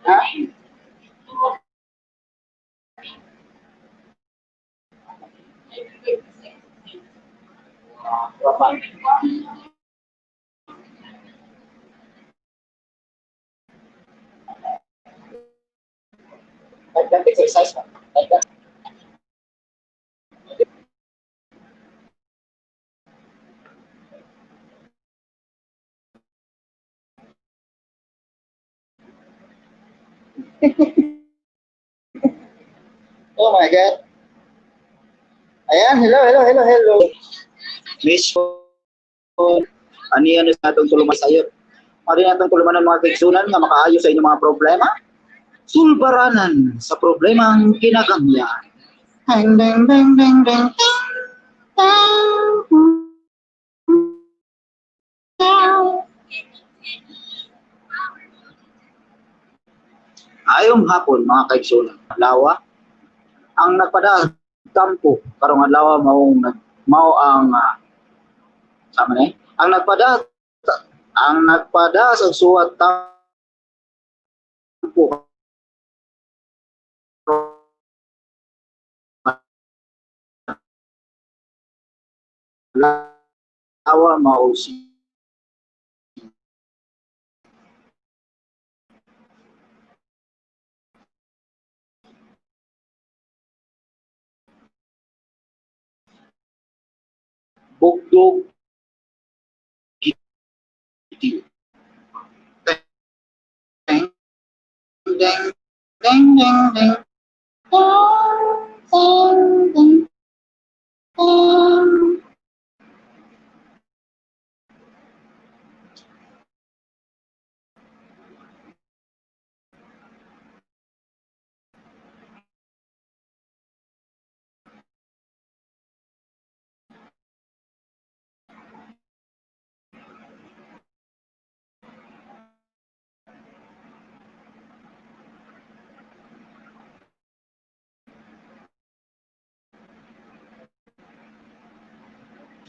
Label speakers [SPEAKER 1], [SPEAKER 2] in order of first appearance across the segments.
[SPEAKER 1] Ha? Tropa. Like that exercise ba? Like that. Oh my God. Ayan, hello, hello, hello, hello. Mission, ani ano sa atong tuluman sayo. Mari natong tulumanan, mga kaigsunan, nga makaayo sa inyong mga problema. Sulbaranan sa problemang kinagamyan. Ding, ding, ding, ding, ding, ding, ding. Ayong hapon, mga kaigsunan. Adlaw, ang nagpada tampo karong adlaw mao ang sama ni ang nagpada sa suwat tampo adlaw mao si Bugdog Giti. Ding, ding, ding, ding, ding, ding, ding, ding.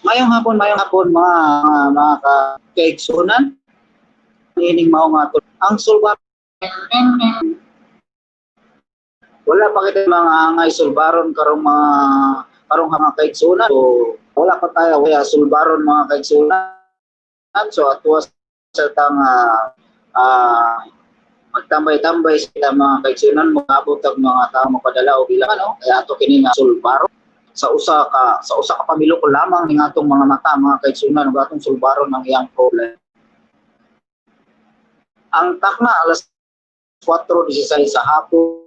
[SPEAKER 1] Mayong hapon mga kaigsunan. Ining mao nga ang sulbar. Wala pa kita mga angay sulbaron karong mga kaigsunan. So wala pa tayo kaya sulbaron mga kaigsunan. So atwa sa tang magtambay-tambay sa mga kaigsunan, moabot ang mga tao mapadala og ilang ano, kaya ato kini nga sulbaron sa usa ka pamilok lamang ning atong mga mata mga kaigsunan ug atong sulbaron ang iyang problem. Ang takna alas 4:16 sa hapon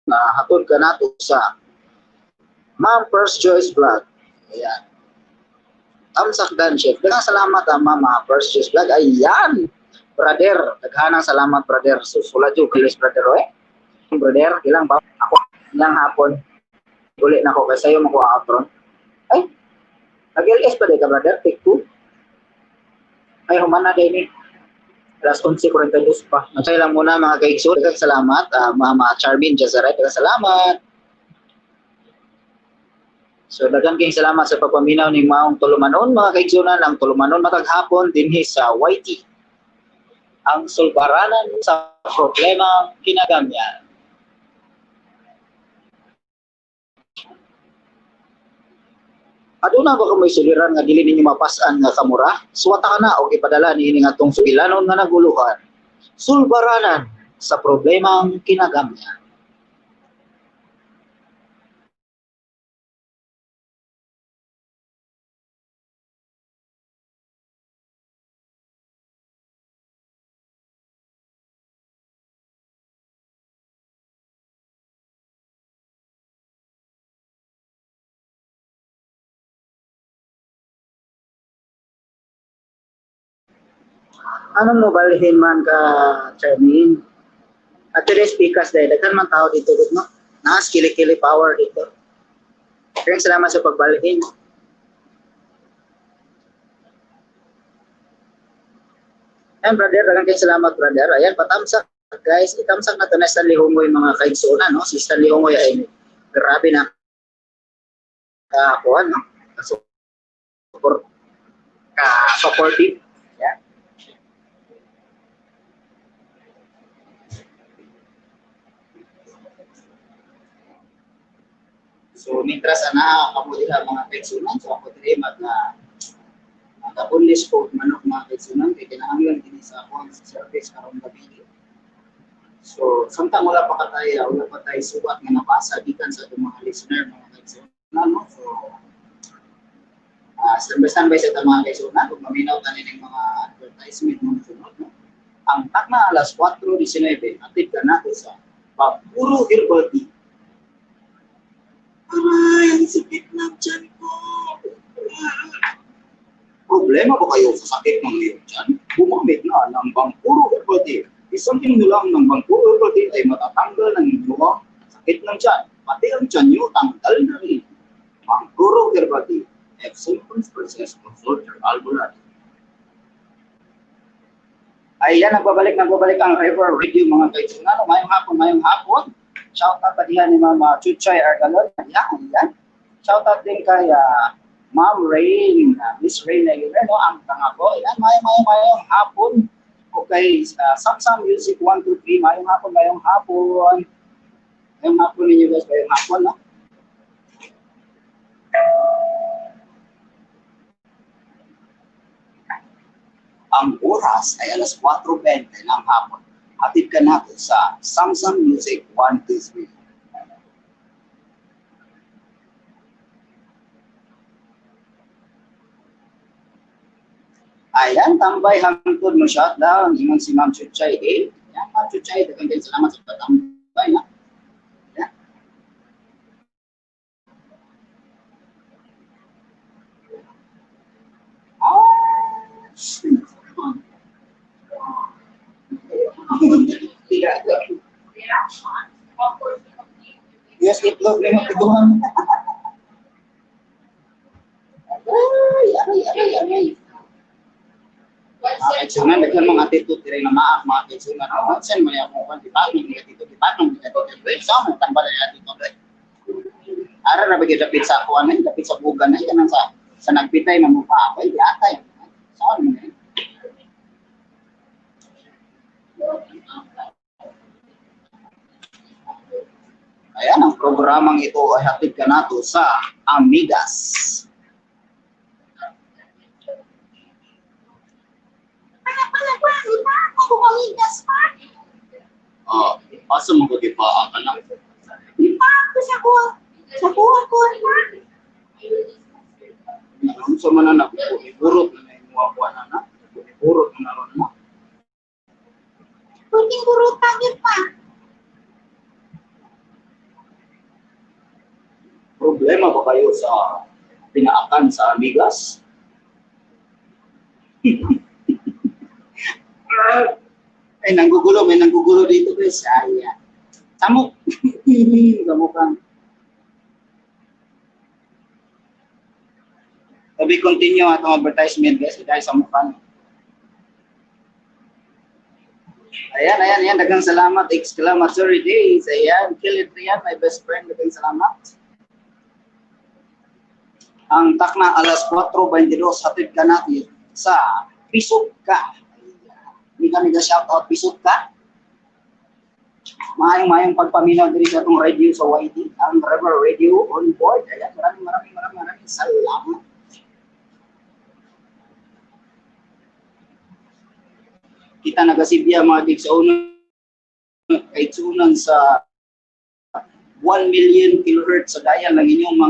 [SPEAKER 1] na hatod ka nato sa Ma'am First Joyce Vlog. Ayan. Tamsak dan chef. Daghang salamat Ma'am First Joyce Vlog. Ayan. Brother, daghanang salamat brother. Susula jud kilos brother oy. Brother, ilang ba ako ilang hapon. Uli na ko kay sayo makuha outro. Ay. Nag-LS pa day ka brother, take 2. Ay human na day ni. Alas 11:42 pa. Magsay lang muna mga kaigsoon. Daghang salamat Mama Charmin Jazaret. Daghang salamat. So daghan kayong salamat sa pagpaminaw ning maong tulumanon mga kaigsunan, ang tulumanon matag hapon dinhi sa YT. Ang sulbaranan sa problema kinagamyan. Aduna ba kung may suliran nga dili ninyo mapas-an nga kamura? Suwata ka na og ipadala niini nga atong sugilanon nga naguluhan. Sulbaranan sa problemang kinagamyan. Anong mo balhin man ka, Charmaine? At today's speakers dahil daghan man tao dito, no? Naas kili-kili power dito. Kaya salamat sa pagbalhin. Ayan, brother, daghan kayong salamat, brother. Ayan, patamsak, guys. Itamsak na ito na Stanley Hungoy, mga kaigsunan, no? Si Stanley Hungoy ay grabe na kakuha, no? Ka-support, ka-supportive. So, mintras ana kamo dira mga kaigsunan, so ako diri mag-abulis ko manok mga kaigsunan kay kinahanglan kini sa akong service karong gabi. So, samtang wala pa katay, wala pa tay suwat nga nabasa gikan sa atong mga listener mga kaigsunan, no? So, standby sa mga kaigsunan kung maminaw ta ning mga advertisement mo sunod, no? Ang takna alas 4:19 atid ka nato sa Puro Herbal Tea. Aray, ang sakit ng tiyan ko. Problema ba kayo sa sakit ng iyong tiyan? Gumamit na ng Bangpuro Herbal Tea. Isang inom lang ng Bangpuro Herbal Tea ay matatanggal ng inyong sakit ng tiyan. Pati ang tiyan nyo, tanggal na rin. Bangpuro Herbal Tea. If symptoms persist, consult your albularyo. Ayan, nagbabalik ang River Radio mga kaigsunan. Mayong hapon, mayong hapon. Shout out pa diha ni Mama Chuchay Argalon. Ayan, ayan. Shout out din kay Ma'am Rain, Miss Rain Aguilar, no? Ang tanga ko. Ayan, mayong hapon. O kay Samsung Music 1, 2, 3. Mayong hapon, mayong hapon. Mayong hapon ninyo guys, mayong hapon, no? Ang oras ay alas 4:20 ng hapon. Hatid ka natin sa Samsung Music 1, 2, 3. Ayan, tambay hangtod mo shutdown. Ingon si Ma'am Chuchay. Eh, ayan, Ma'am Chuchay, daghang kayong salamat sa patambay, no? Ayan. Yes, itlog na yung. Aray, aray, aray, aray. Mga kaigsunan, daghan mga attitude diri na maak, mga kaigsunan. Oh, saan man akong kwan, di ba? Nung attitude, di ba? Nung attitude, sa mo tambal na attitude. Ara ra ba gyud dapit sa kuan, dapit sa bugan ay kanang sa Sa nagpitay man mo pa ako, di atay. Saan mo na? Ayan, ang programang ito ay hatid ka nato sa Amigas.
[SPEAKER 2] Amigas pa.
[SPEAKER 1] Oh, asa mo ko di pa ka na?
[SPEAKER 2] Di pa ako sa kuha. Sa kuha ko na.
[SPEAKER 1] Unsa man na burot na na kuha na na. Burot na ron mo.
[SPEAKER 2] Pwedeng burutan yun pa.
[SPEAKER 1] Problema ba kayo sa pinaakan sa Amigas? Ay, nanggugulo. May nanggugulo dito, guys. Ay, samok. Samukan. Sabi, continue atong advertisement, guys. Dahil samukan. Ayan, ayan, ayan. Daghang salamat. Exclamatory days. Ayan. Kill it, Rian, my best friend. Daghang salamat. Ang takna alas 4:22, hatid ka natin sa Pisot Ka. Hindi kami ga shout out Pisot Ka. Maayong maayong pagpaminaw diri sa atong radio sa YT, ang River Radio on board. Ayan, maraming maraming maraming maraming salamat. Kita nagasibya mga kaigsuonan sa 1 million kilohertz sa dial ng inyong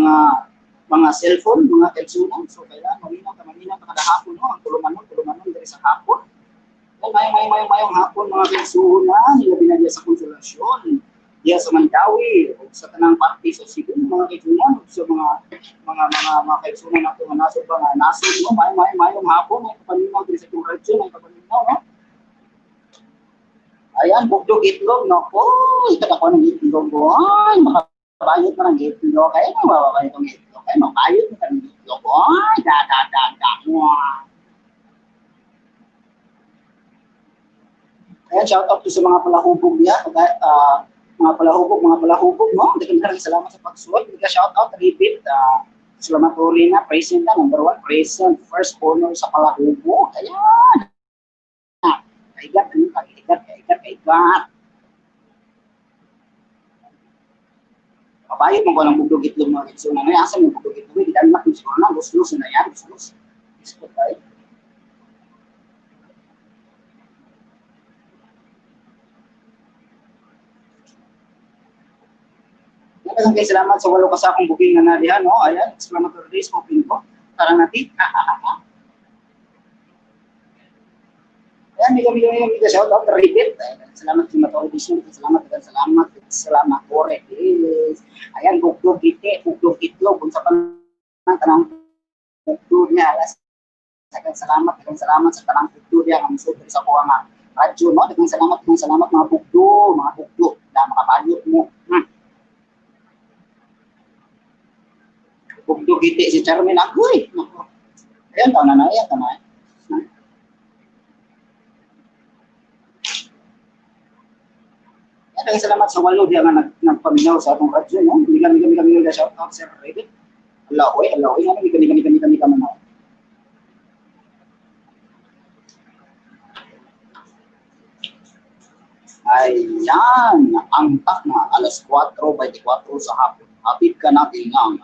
[SPEAKER 1] mga cellphone, mga kaigsuonan. So kailangan maminaw ka kada hapon, no? Ang tulumanon diri sa hapon. Ay, mayong mayong hapon mga kaigsuonan, hilabi na diya sa Konsolasyon, diya sa Mandawi, o sa tanang parte sa Cebu, mga kaigsuonan, sa mga kaigsuonan nato nga nasod ba nga nasod, no? Mayong mayong mayong hapon, may kapaminaw diri sa itong radyo, may kapaminaw, no? Ayan, bugdog itlog, no? Uy, kadako ng itlog, ay, makabayot na ng itlog. Kaya nang mababayot ng itlog. Kaya makabayot na ng itlog. Ay, da, da, da, da. Mwah. Ayan, shout out to sa mga palahubog niya. Mga palahubog, no? Hindi ko salamat sa pagsuot. Hindi ka shout out, repeat. Salamat na, present na, number 1, present, first honor sa palahubog. Ayan. Kaigat, ano? Kaigat, kaigat, kaigat. Pabayot mo ko ng bugdog itlog mga kaigsuonan. Ano, asa mo bugdog itlog? Hindi ka anak, siguro na, lus-lus na yan, lus-lus. Iskot tayo. Daghang kay salamat sa walo ka sa akong booking na nadihan, no? Ayan, exclamatory days, booking ko. Tarang natin. Ayan, miga, miga, miga, miga, shout out, repeat. Ayan, salamat, exclamatory days, salamat, salamat, salamat, days. Ayan, bugdog ite, bugdog itlog, kung sa panang tanang bugdog niya, alas. Daghang salamat, daghang salamat sa tanang bugdog niya, ang sobre sa kuha nga radyo, no? Daghang salamat, mga bugdo, na makabayot mo. Bugdog ite si Charmin, agoy! Ayan, taon na na, ayan, taon na. Ayan, salamat sa walo diya nga nagpaminaw sa atong radyo, no? Miga, miga, miga, miga, shout out, Sir Reddit. Alahoy, alahoy, nga, miga, miga, miga, miga, miga, manaw. Ayan, ang takna, alas 4:24 sa hapon. Hatid ka natin ng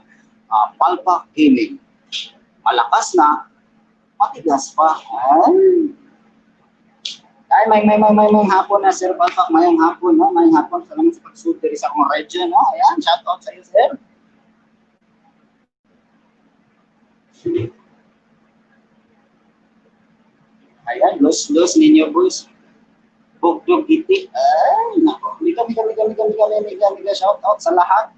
[SPEAKER 1] Palpa Gaming. Malakas na, matigas pa. Ay, ay, may hapon na, Sir Palpak. Mayong hapon, no? Mayong hapon. Salamat sa pagsuot diri sa akong radyo, no? Ayan, shout out sa iyo, sir. Ayan, los ninyo, boys. Bugdog iti. Ay, nako. Miga, miga, miga, miga, miga, miga, miga, shout out sa lahat.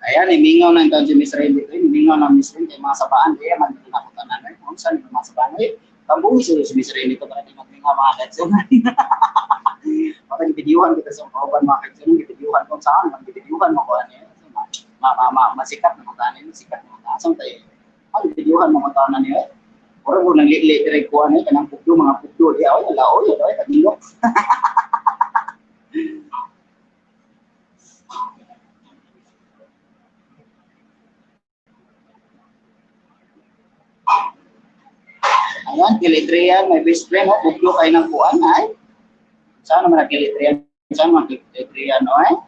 [SPEAKER 1] Ayan, imingaw na yung si Miss Rain dito. Imingaw na Miss Rain kay mga sabaan. Kaya man kinakutan na rin. Kung saan yung mga sabaan. Eh, tambungi sila si Miss Rain dito para di magmingaw mga kaigsuonan. Parang ibidyuhan kita sa kauban mga kaigsuonan. Ibidyuhan kung saan. Ibidyuhan mo kung ano yun. Masikat na mga ano yun. Sikat na mga asam tayo. Ang videohan mga tao na niyo. Ora mo nang lili dire kuan eh kanang pugdo mga pugdo di aw laoy oy kadilok. Ayan, Gilitrian, my best friend, oh, pugdo kayo ng kuan ay. Saan naman ang Gilitrian? Saan naman Gilitrian, no, ay?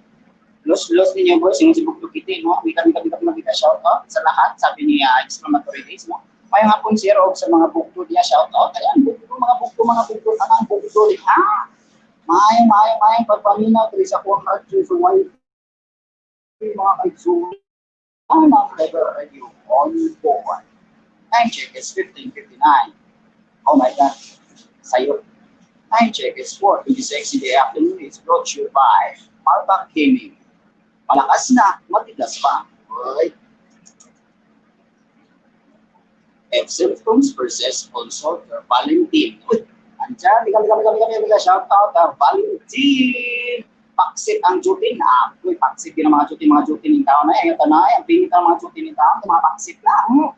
[SPEAKER 1] Los ninyo, boys, yung si Bugdo Kiti, no? Mika, mika, mika, mika, shout out sa lahat, sabi niya, exclamatory days, no? May hapon si Rob sa mga bugdo niya, shout out. Ayan, bugdo, mga bugdo, mga bugdo, tanang bugdo, ha? Maayong, maayong, maayong pagpaminaw, diri sa kuwang radyo, sa YP, mga kaigsunan, ang Rebel Radio on board. Time check is 15:59. Oh my God. Sayo. Time check is 4:26 in the afternoon. It's brought to you by Palpak Gaming. Malakas na, matigas pa. Alright. If symptoms persist, consult your Valentin. Uy, andyan, liga, liga, liga, liga, liga, shout out, Valentin! Paksit ang duty na. Uy, paksit din ang mga duty ng tao na. Ang tanay, ang pingit ang mga duty ng tao, mga paksit lang.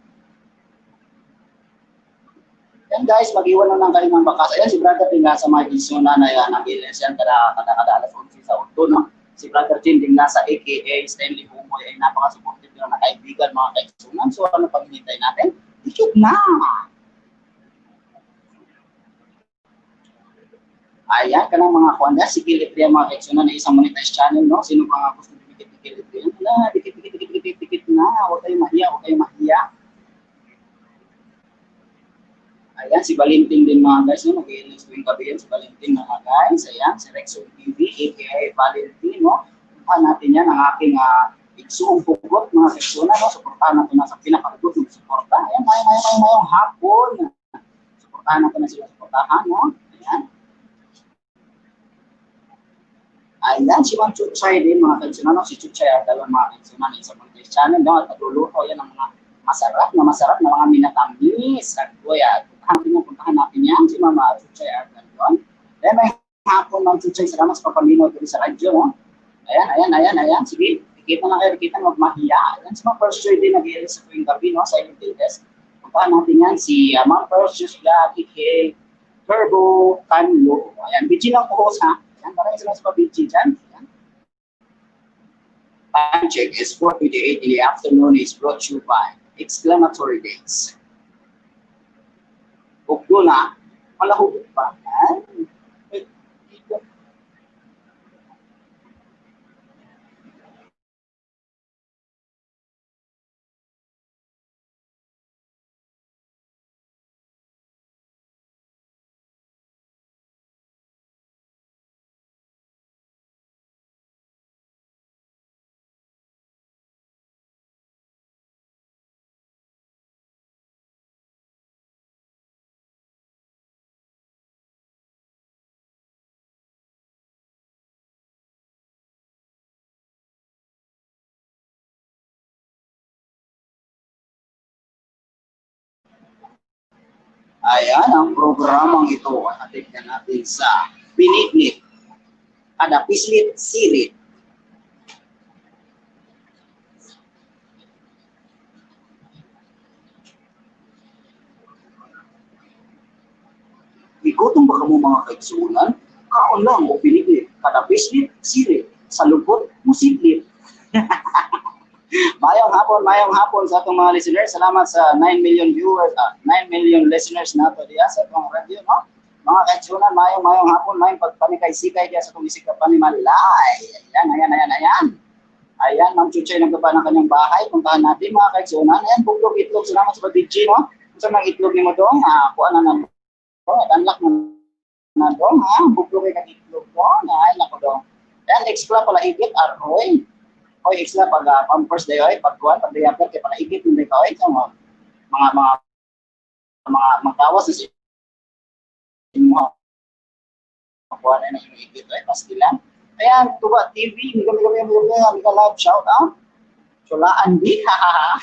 [SPEAKER 1] Yan guys, mag-iwan na lang kayo ng bakas. Ayan, si Brother din nasa mga isuna na yan, ang ilis yan, kada alas 11 sa Udto, no? Si Brother Jim din nasa AKA Stanley Humoy ay napaka-supportive na kaibigan, mga kaigsunan. So ano pang hinintay natin? Dikit na! Ayan, kanang mga kuwan. Si Gil Etrian, mga kaigsunan, na isang monetized channel, no? Sino pa nga gusto dikit ni Gil Etrian? Wala, dikit, dikit, dikit, dikit, dikit na. Huwag kayong mahiya, huwag kayong mahiya. Ayan, si Valentin din mga guys, no? Mag-i-ilis tuwing gabi yan, si Valentin mga guys. Ayan, si Rexon TV, aka Valentin, no? Puntahan natin yan, ang aking igsuong pugot, mga kaigsunan, no? Suportahan natin na sa pinakapugot ng suporta. Ayan, mayo, mayo, mayo, mayong hapon. Suportahan natin na sila, suportahan, no? Ayan. Ayan, si Ma'am Chuchay din, mga kaigsunan, no? Si Chuchay ang dalawang mga kaigsunan, isa pang channel, no? At nagluluto, yan ang mga masarap na mga minatamis. At kuya, puntahan natin yan, si Mama Chuchay Argaldon. Ayan, may hapon, Ma'am Chuchay, salamat sa papaminaw dito sa radyo, no? Ayan, ayan, ayan, ayan. Sige, dikita na kayo, dikita, huwag mahiya. Ayan, si Ma'am First Joy din, nag-i-release sa tuwing gabi, no? Sa LTS. Puntahan natin yan, si Ma'am First Joy Vlog, aka Turbo Canlo. Ayan, BG lang po, host, ha? Ayan, maraming salamat sa pa-BG dyan. Ayan. Time check is 4:58 in the afternoon is brought to you by Exclamatory Days. Bugdo na, malahubog pa. Ayan, ang programang ito ay hatid na natin sa Binignit, Adapislit Sirit. Igutom ba kamo mga kaigsunan? Kaon lang o binignit, Kadapislit Sirit, sa lubot musidlit. Mayong hapon sa atong mga listeners. Salamat sa 9 million viewers, 9 million listeners nato diya sa atong radio, no? Mga kaigsunan, mayong hapon, mayong pagpanikay-sikay diya sa atong isig ka panimalay. Ayan, ayan, ayan, ayan. Ayan, Ma'am Chuchay nagbaba ng kanyang bahay. Puntahan natin mga kaigsunan. Ayan, buglog itlog. Salamat sa pag-DJ, no? Unsa mang itlog nimo dong? Kuha na na. Oh, unlock na na dong, ha? Buglog kay kag itlog ko. Ay, nako dong. Ayan, extra pala ikit, aroy. Oy, extra pag pampers dayo ay pagkuan pag diaper kay pala ikit hindi ka oy mga magawas sa imo kuan na imong ikit oy pastilan. Ayan, Tuba TV, miga miga miga miga miga live shout out. Chulaan di ha.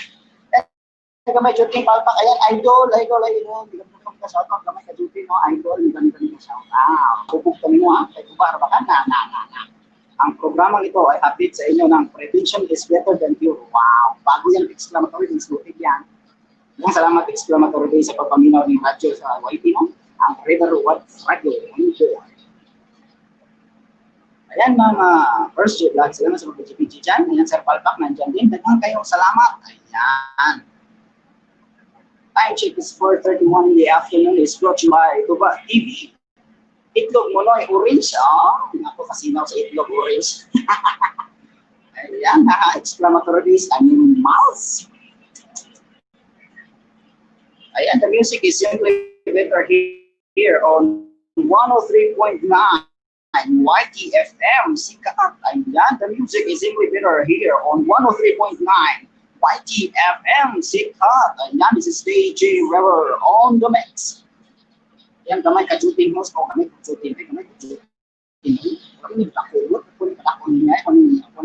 [SPEAKER 1] Gamay duty palpak ayan idol idol idol miga miga shout out gamay ka duty no idol miga miga miga shout out. Hubog kami mo ha, kay kubar ba ka na na na na. Ang programang ito ay hatid sa inyo ng Prevention is Better Than Cure. Wow! Bago yan, exclamatory, exclusive yan. Yung salamat, exclamatory day, sa pagpaminaw ng radyo sa YT, no? Ang River What Radio. Ayan, mga First J Vlog, salamat sa mga dyan. Ayan, Sir Palpak, nandyan din. Daghang kayong salamat. Ayan. Time check is 4:31 in the afternoon, is brought to you by Tuba TV. Itlog mo, no, orange. Ah, ako kasinaw sa itlog orange. Ayan, ha, exclamatory days, animals. Ayan, the music is simply better here on 103.9 YTFM. Sikat. Ayan, the music is simply better here on 103.9 YTFM. Sikat. Ayan, this is DJ River on the mix. Ayan, gamay ka-duty host o gamay ka-duty. Ay, gamay ka-duty. Ako ni takulot, ako ni tako niya, ako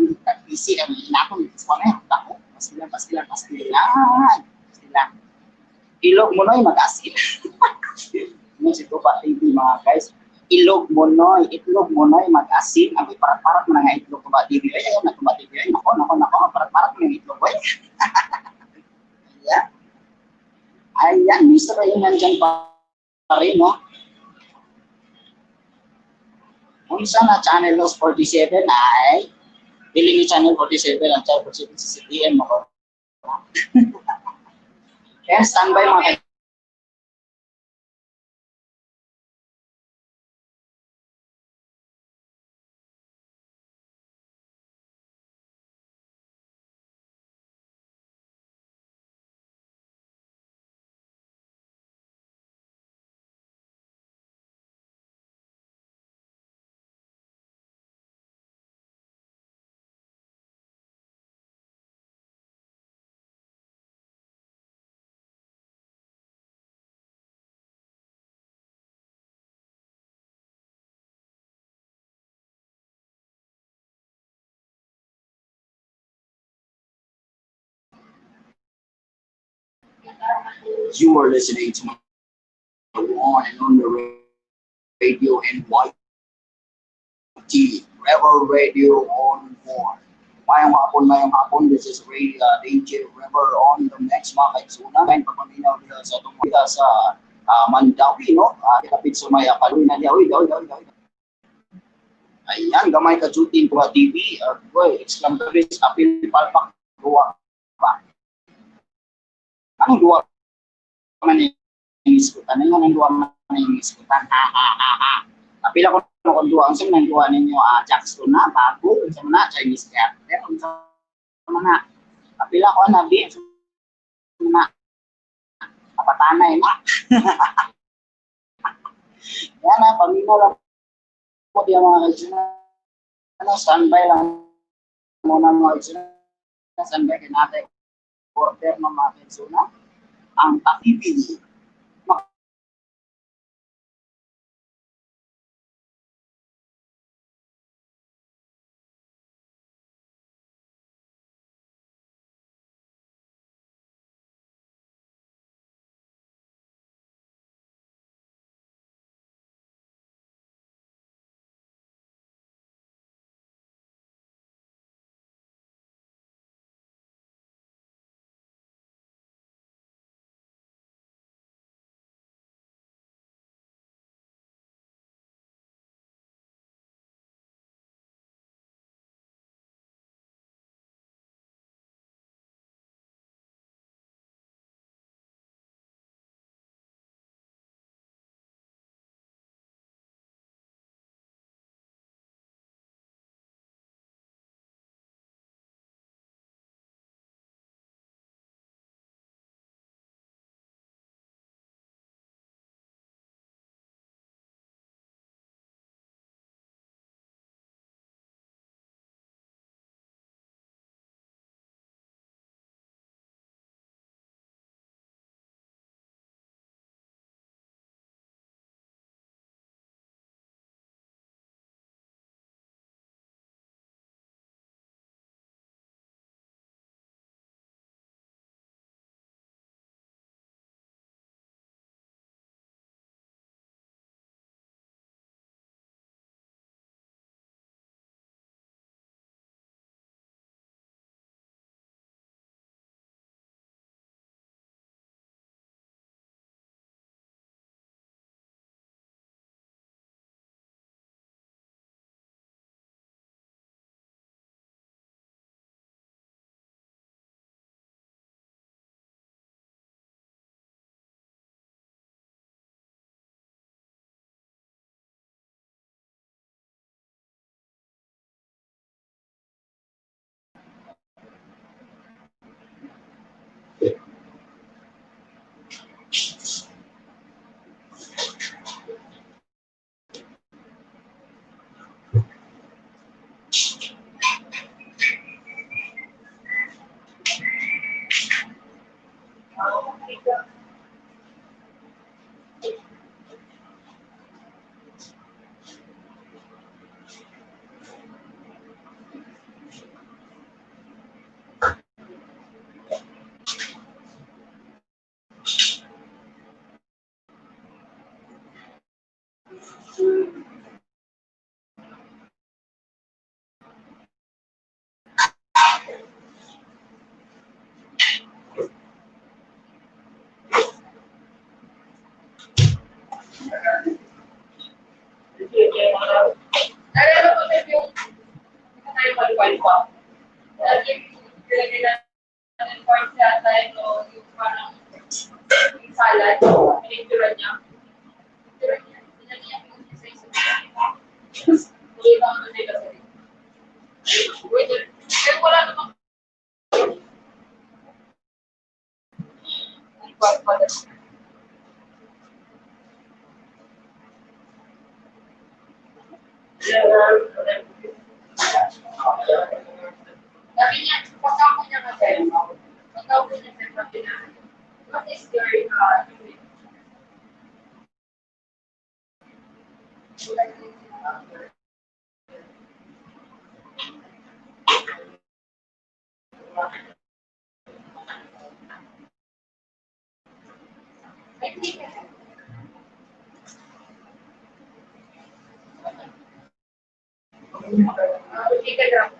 [SPEAKER 1] ni PC, ang inakon, ko na, tako. Pastilan, pastilan, pastilan. Pastilan. Ilog mo noy mag-asin. Ano si Tuba TV, mga guys. Ilog mo noy, itlog mo noy mag-asin. Ang parat-parat mo na nga itlog, Tuba TV. Ay, ayaw na, Tuba TV. Ay, nako, nako, nako. Parat-parat mo yung itlog. Ay. Ayan. Ayan, Mr. Ray, nandyan pa rin, no? Unsa na Channel Loss 47 ay dili ni Channel 47 ang Channel 47 sa CTM mo. Kaya standby, mga. You are listening to the one and only radio and YT River Radio on board. Mayong hapon, mayong hapon. This is Radio DJ River on the next, mga kaigsunan. Ngayon, pagpaminaw nila sa itong sa Mandawi, no? Kapit sa may Kaluy na niya. Uy, daw, daw, daw. Ayan, gamay ka duty ko TV. Boy, exclamatory apil palpak duwa pa. Anong duwa man yung iskutan? Ano nang duwa man yung iskutan? Ha ha ha ha. Apila ko na kung duwa. Ang nang duwa ninyo, Jackson na, bago. Unsa man na, Chinese character. Unsa man na. Apila ko na, bi. Unsa man na. Kapatanay na. Yan na, paminaw lang po diya, mga kaigsunan. Ano, standby lang muna, mga kaigsunan. Standby kay natin order ng mga kaigsunan. Ang takipin
[SPEAKER 3] Naalala ko sir yung hindi tayo malupalpa. Lagi yung natin part yata ito, yung parang yung salad, pinicturan niya. Pinicturan niya. Tinanong niya kung isa isa. Tuloy lang ano nila sa. Wait, pero wala namang malupalpa. Sabi niya, pagkako niya kasi, pagkako niya sir, sabi na, "What is your unit?" I think, chicken wrap.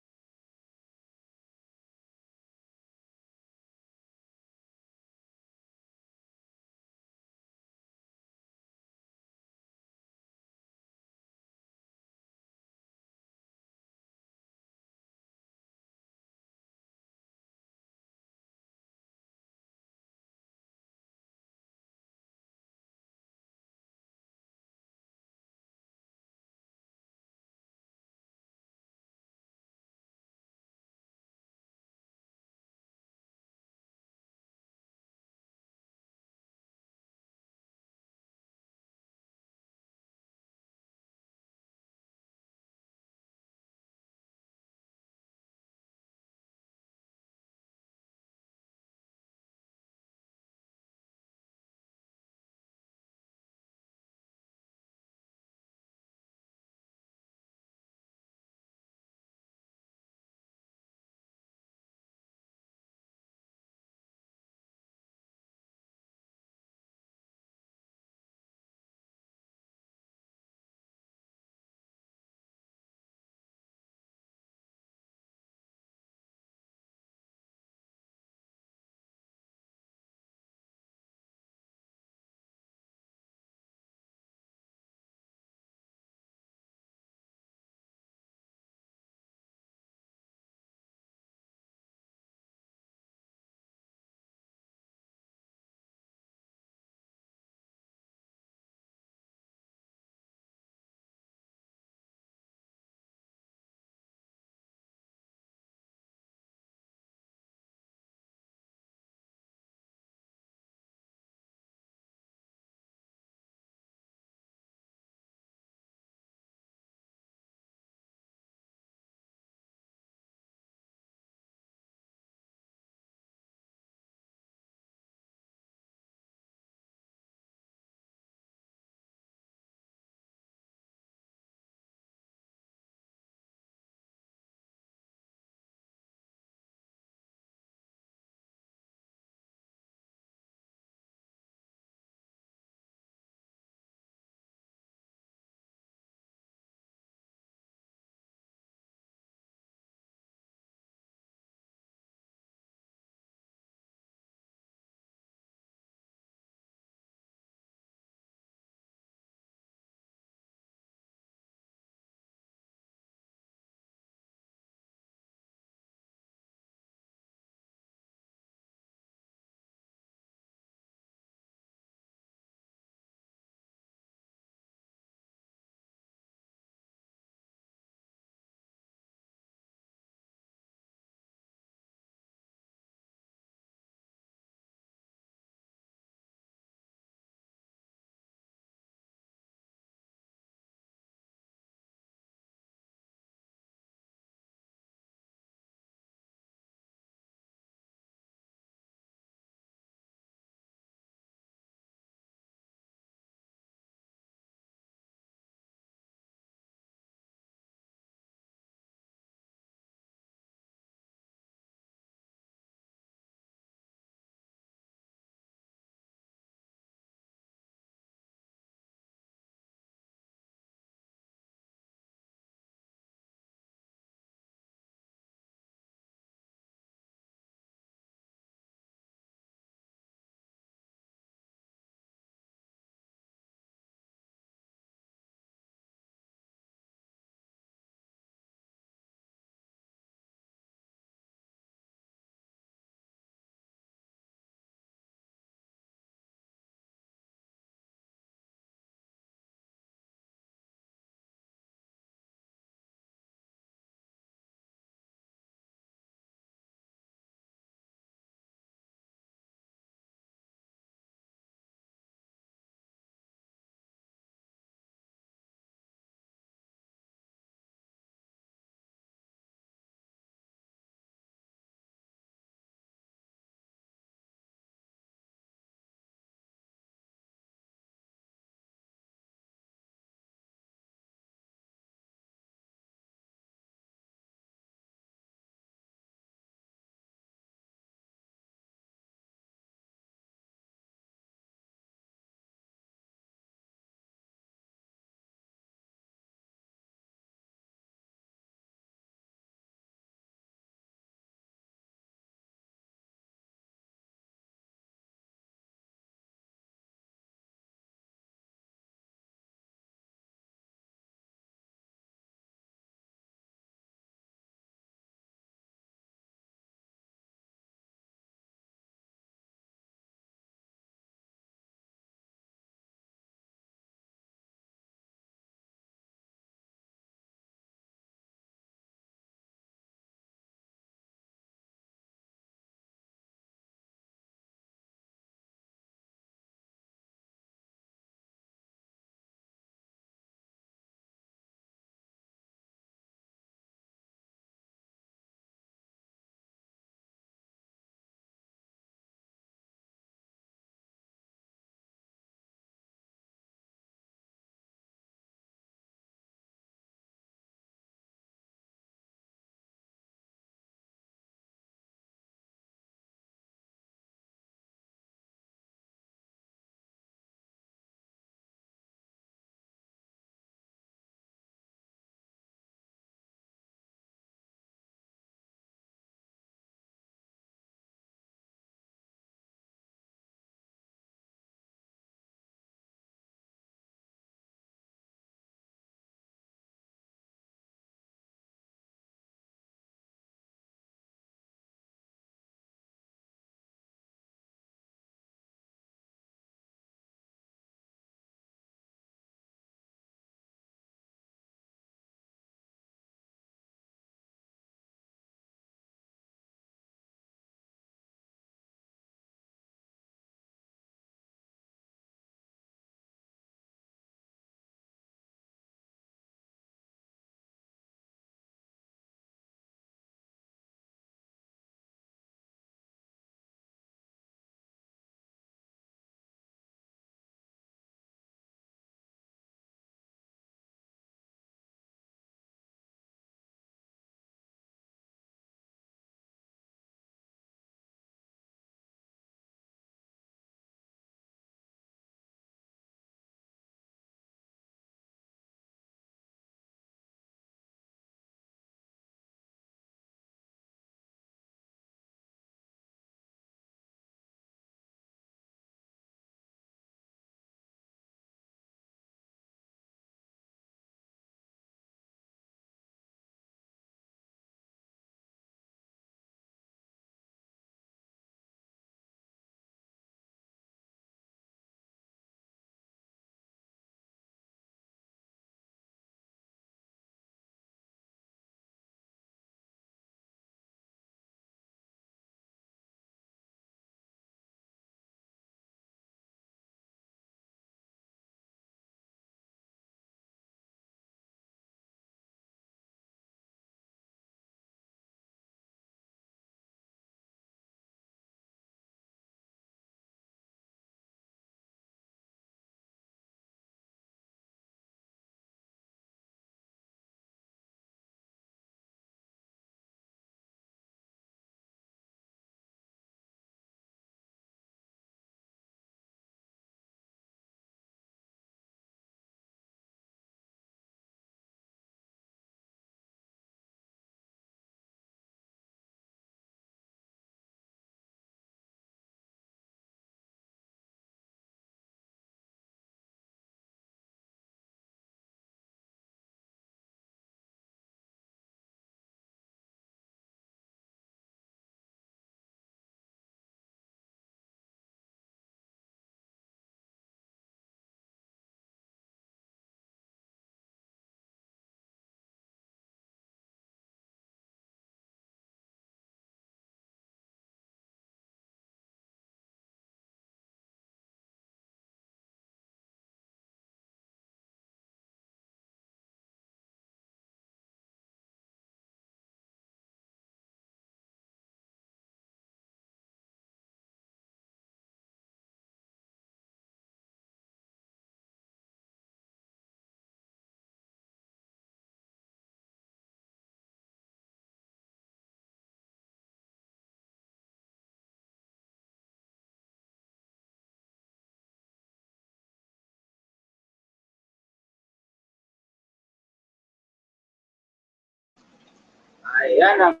[SPEAKER 1] Ayan, ang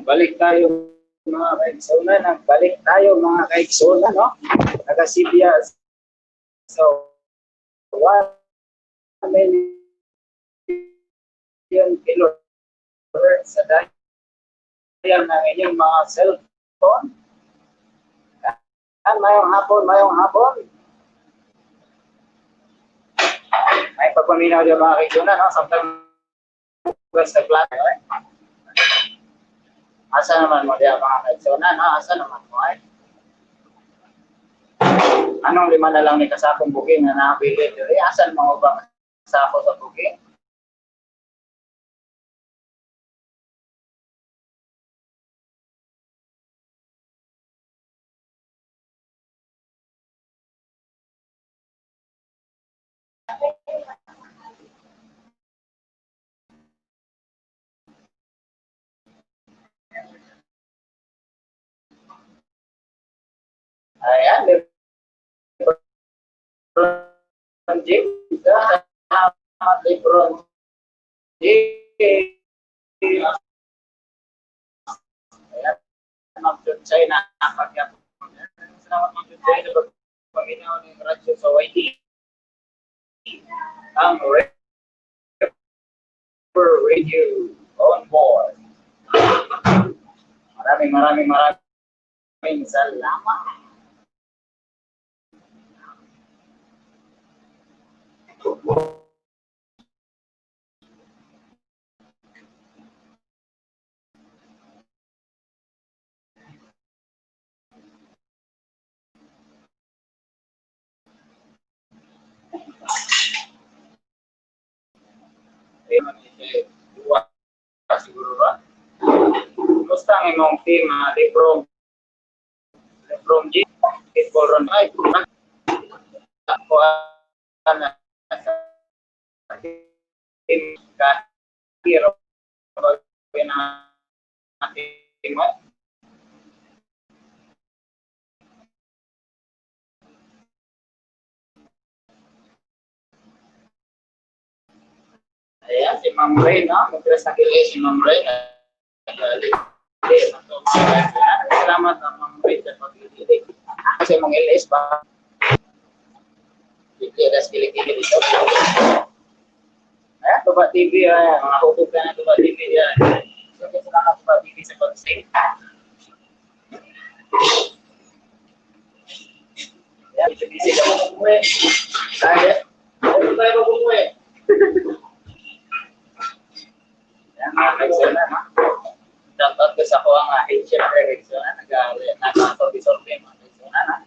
[SPEAKER 1] balik tayo, mga kaigsunan, ang balik tayo, mga kaigsunan, no? Nagasibya so 1 million kilohertz sa dial ng inyong mga cellphone. Ayan, mayong hapon, mayong hapon. May pagpaminaw diyan, mga kaigsunan, no? Samtang sa plan, eh. Asa naman mo diya, mga kaigsunan, no? Asa naman mo ay? Anong 5 na lang ni kasakong booking na nakabili? Eh, asan mo ba sako sa booking? Ayan, Lebron James. Salamat, Lebron James. Ayan, Ma'am Chunchay na kapagyapon. Salamat, Ma'am Chunchay, sa pagpaminaw ng radyo sa YT. Ang River Radio on board. Maraming maraming maraming salamat. Dua siguro ba? Kumusta ang imong team, Lebron? Lebron G. Basketball run ay ako na sa team ka hero na team mo. Ayan, si Ma'am Ray, no? Mag-dress na kili si Ma'am Ray. Salamat, Ma'am Ray, sa pag-ili. Kasi mong LS pa. Hindi, das kili-kili dito. Ayan, Tuba TV, ayan. Mga hubog ka na Tuba TV, ayan. So, salamat Tuba TV sa pag-save. Ayan, busy ka mo umuwi. Kaya, huwag tayo mag-umuwi. Ayan, mga kaigsunan, ha? Shoutout ko sa kuha nga, head chef Eric. So, nag-solve-solve mga kaigsunan, ha?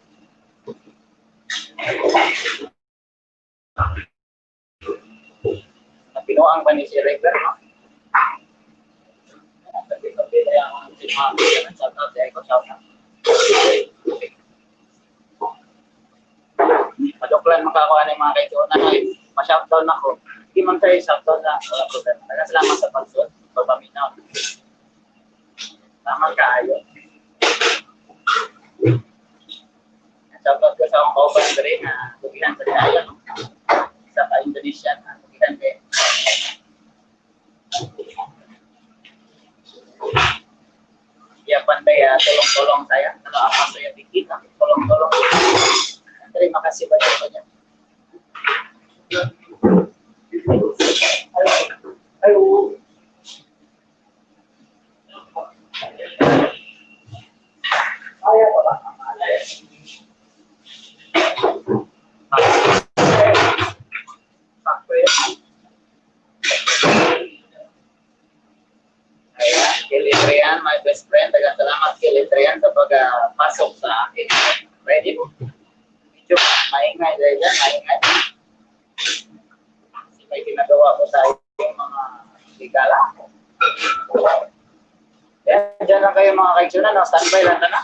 [SPEAKER 1] Napinuang pa ni si River, no? Sabi-sabi na yung si Mami. Shoutout si Echo, shoutout. Maduklan makakuha ng mga kaigsunan, ha? Ma-shoutout ako. Hindi man tayo shoutout na. Wala problema. Salamat sa pagsuot. Pagpaminaw. Tama kaayo. Shoutout ko sa akong kauban diri na bugihan sa kaayo, no? Isa ka Indonesian na bugihan kay. Iya pandai ya, tolong-tolong saya. Kalau apa saya bikin, tolong-tolong. Terima kasih banyak-banyak. Ayo. Ayo, Bapak. Ayan, Kelly Trian, my best friend. Daghang salamat, Kelly Trian, sa pagpasok sa akin. Ready po? Medyo maingay dahil dyan, maingay. Kasi may ginagawa ko sa yung mga higala. Ayan, dyan lang kayo mga kaigsunan, no? Standby lang na.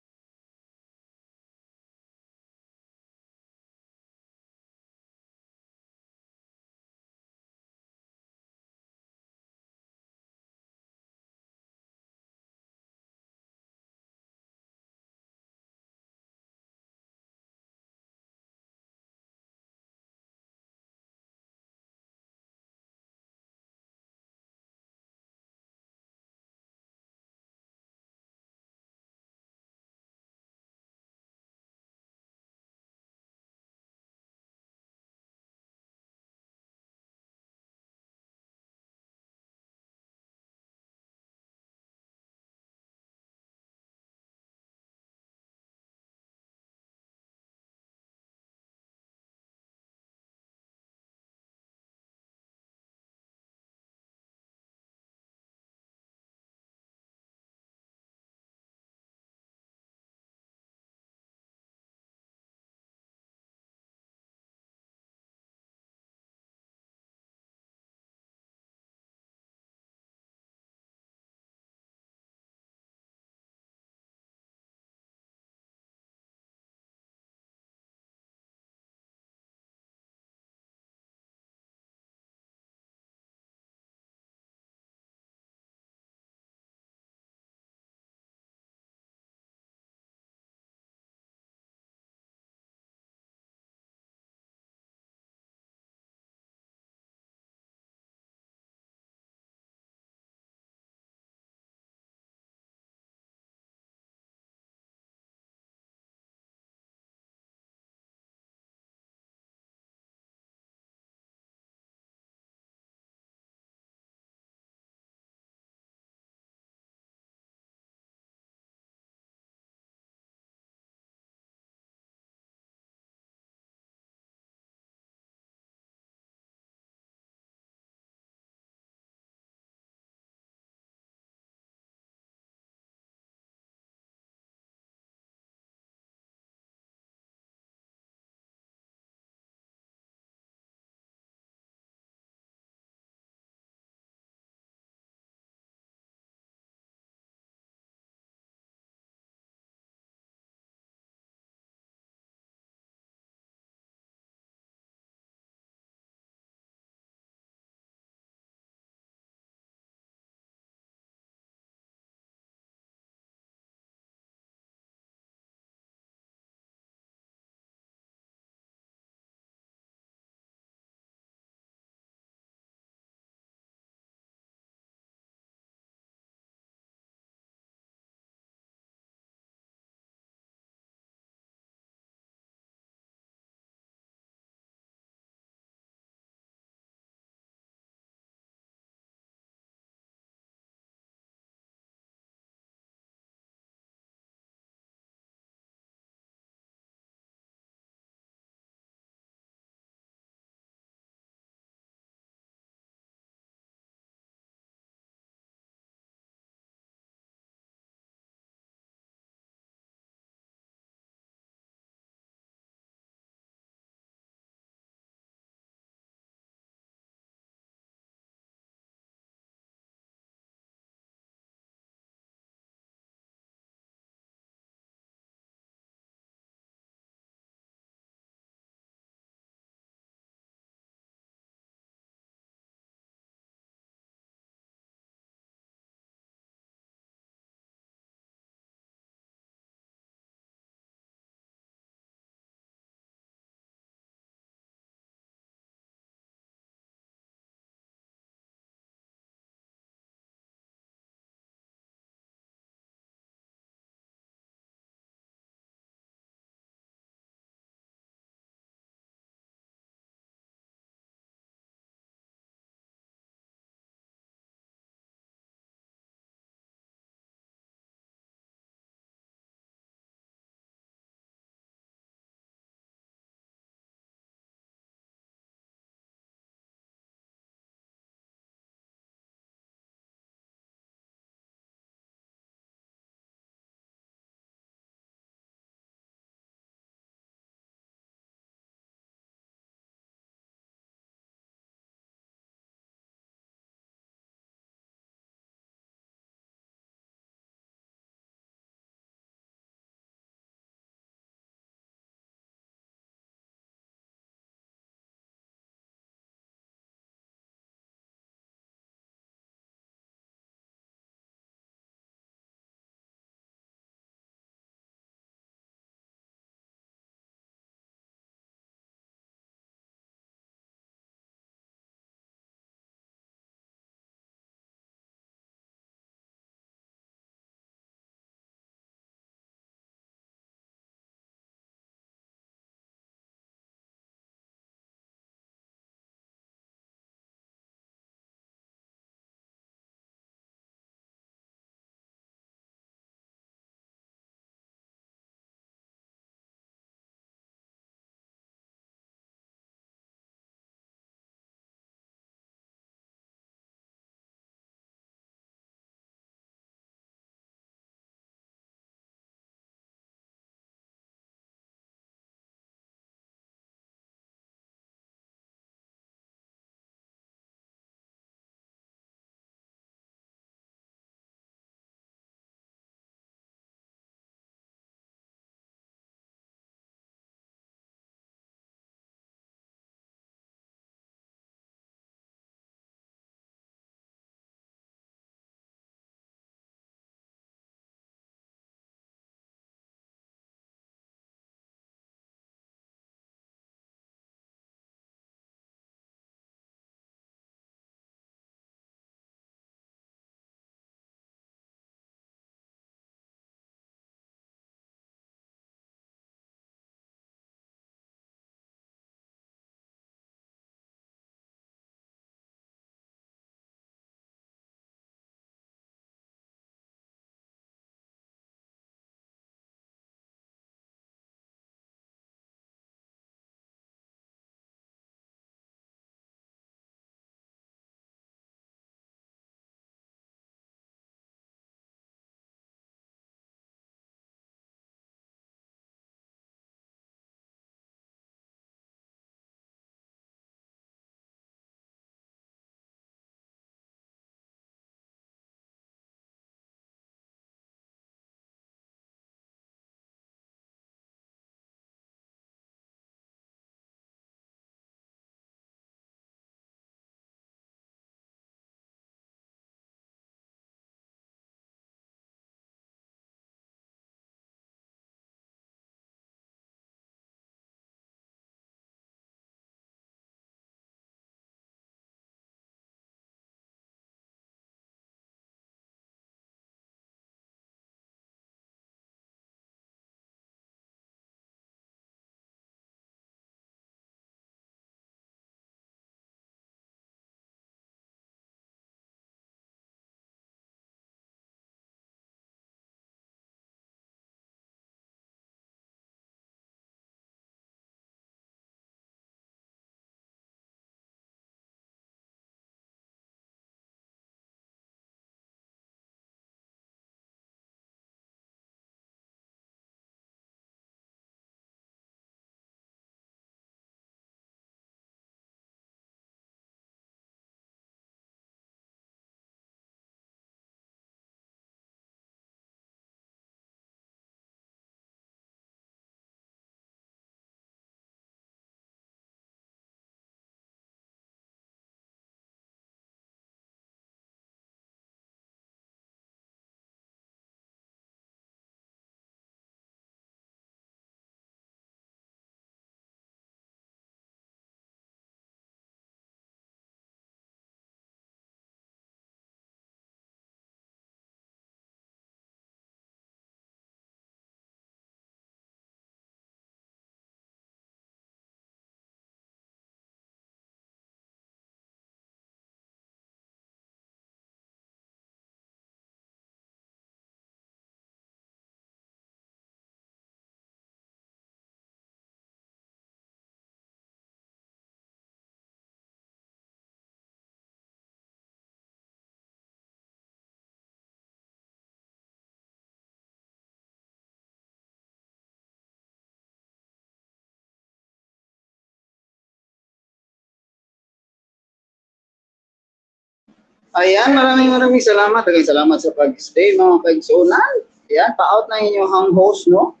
[SPEAKER 1] Ayan, maraming maraming salamat. Daghang salamat sa pag-stay, mga kaigsunan. Ayan, pa-out na inyong host, no?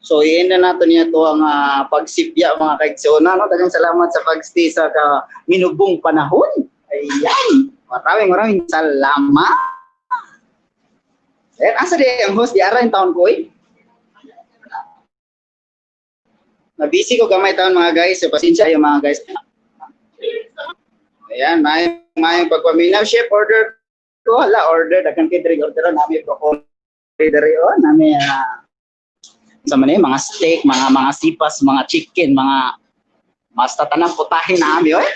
[SPEAKER 1] So, i-end na natin niya to ang pagsipya, mga kaigsunan, no? Daghang salamat sa pag-stay sa minubong panahon. Ayan, maraming maraming salamat. Ayan, asa di ang host? Di ara yung taon ko, eh. Na-busy ko gamay taon, mga guys. So, pasensya yung mga guys. Ayan, may may pagpaminaw. Chef, order ko. Hala, order. Daghan kay diri order nami broccoli diri oh, nami sa man eh, mga steak, mga sipas, mga chicken, mga basta tanang putahe na ami oy.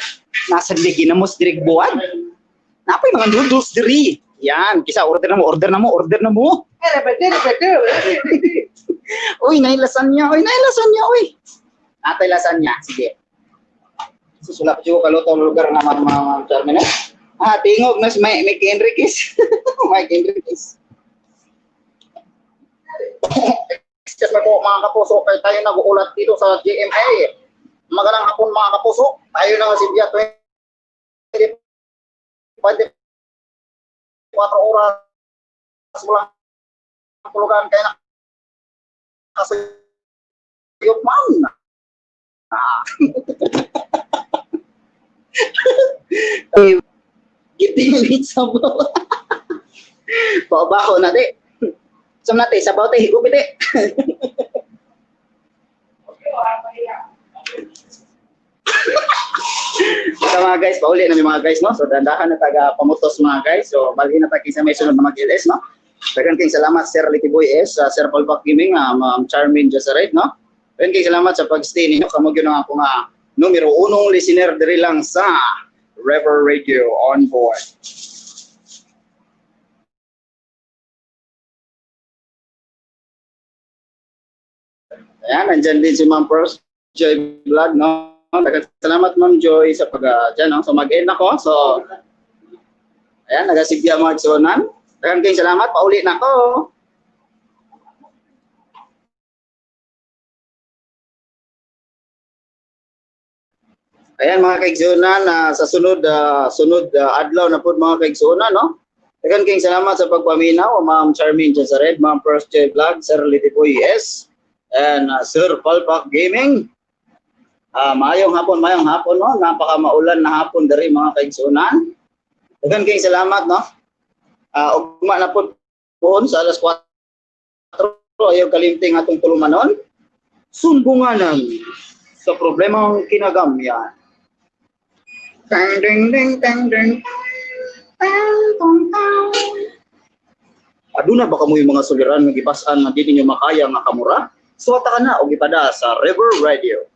[SPEAKER 1] Nasa diri ginamos diri buwan. Napay mga noodles diri. Yan, kisa order na mo, order na mo, order na mo. Uy, nay lasagna, uy, nay lasagna, uy. Natay lasagna, sige. Susulak ko kaluto ang lugar nga Ma'am Charmin. Eh. Ah, tingog na si Mike Enriquez. Mike Enriquez. Excuse me po, mga kapuso, kay tayo nag-uulat dito sa GMA. Magandang hapon, mga kapuso. Tayo na nga si Bia 24 oras walang tulugan kaya na kasuyop man. Ah. Gitingin sabaw. Pabaho na di. Sam nate, sabaw te, higupit te. So mga guys, pauli na mi mga guys, no? So dandahan na taga pamutos, mga guys. So balhin na ta kinsa may sunod na mag-LS, no? Daghang kayong salamat, Sir Litty Boy S, Sir Paul Back Gaming, Ma'am Charmin Jasaret, no? Daghang kayong salamat sa pag-stay ninyo. Kamo gyud ang ako nga numero unong listener diri lang sa River Radio on board. Ayan, nandyan din si Ma'am Pearls Joy Vlog, no? Daghang salamat, Ma'am Joy, sa pag, dyan, no? So mag-end ako. So, ayan, nagasigya mga igsuonan. Daghang kayong salamat, pauli na ako. Ayan, mga kaigsuonan, sa sunod adlaw na po, mga kaigsuonan, no? Daghang kayong salamat sa pagpaminaw, Ma'am Charmaine Jazaret, Ma'am Pearls Joy Vlog, Sir Litty Boy S, and Sir Palpak Gaming. Maayong hapon, no? Napaka maulan na hapon diri, mga kaigsuonan. Daghang kayong salamat, no? Ugma na po puon sa alas 4, ayaw kalimting atong tulumanon. Sumbunganan sa problemang kinagamyan. Tang ding ding tang ding tang tang tang. Aduna ba kamo yung mga suliran nga gibas-an nga di ninyo makaya nga kamura? Suwata ka na og ipada sa River Radio.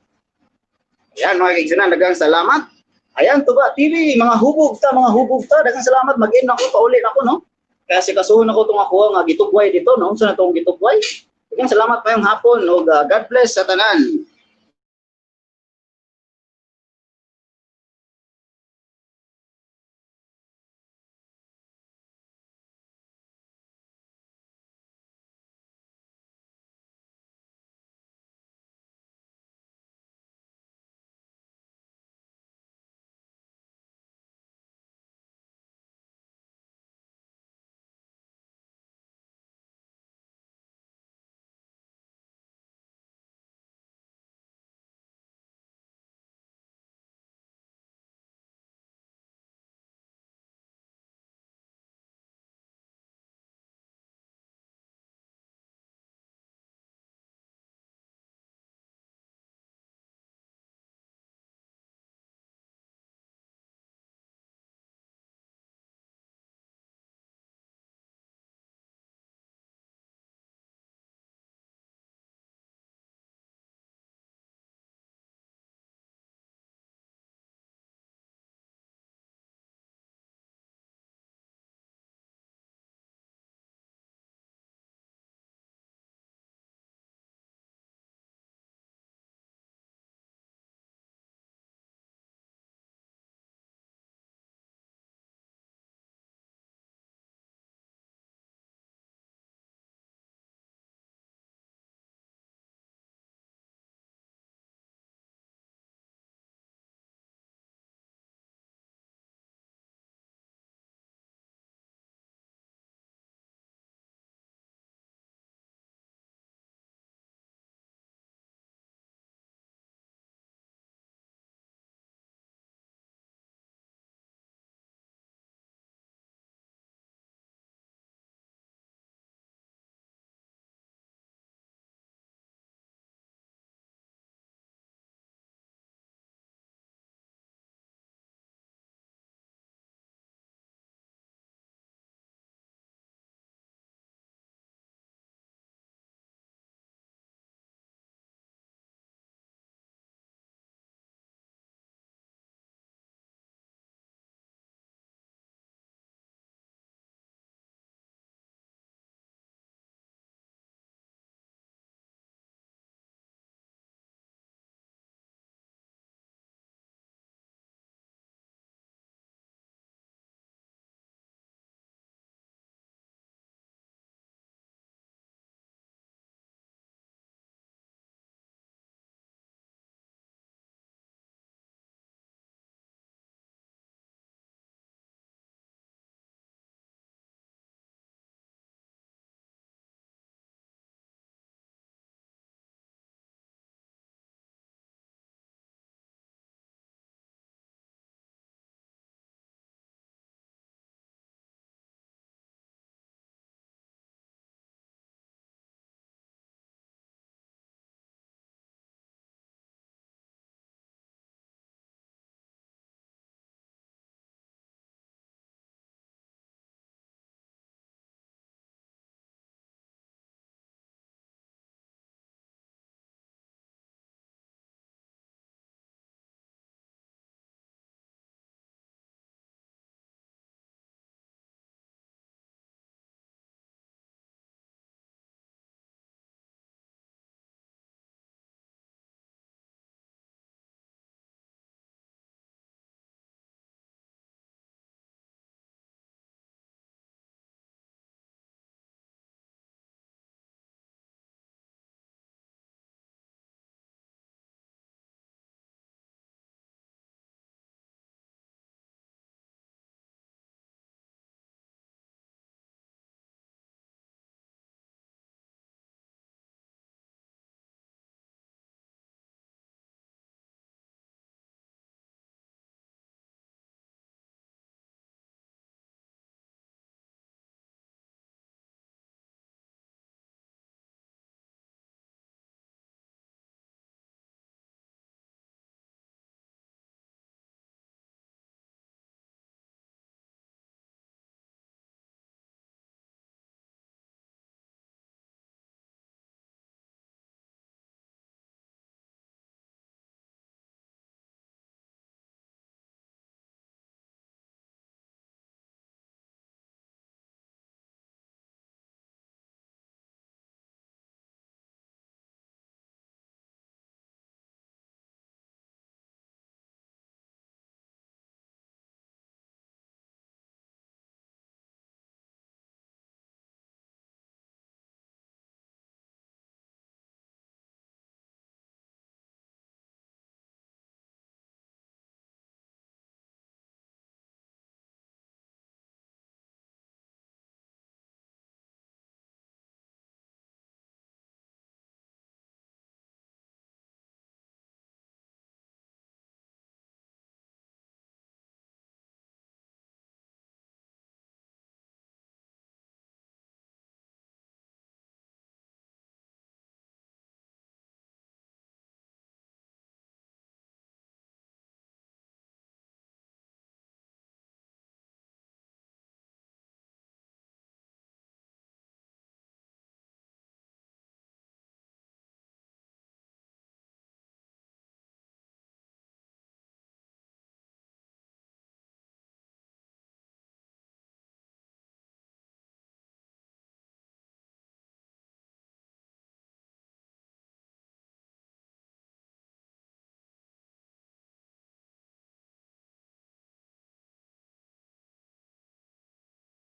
[SPEAKER 1] Ayan mga kaigsunan, daghang salamat. Ayan, Tuba TV, mga hubog ta, mga hubog ta. Daghang salamat, mag-end ako, pauli na ako, no? Kaya si kasuhon ako itong ako nga gitugway dito, no? Unsa na itong gitugway? Daghang salamat payong hapon, og God bless sa tanan.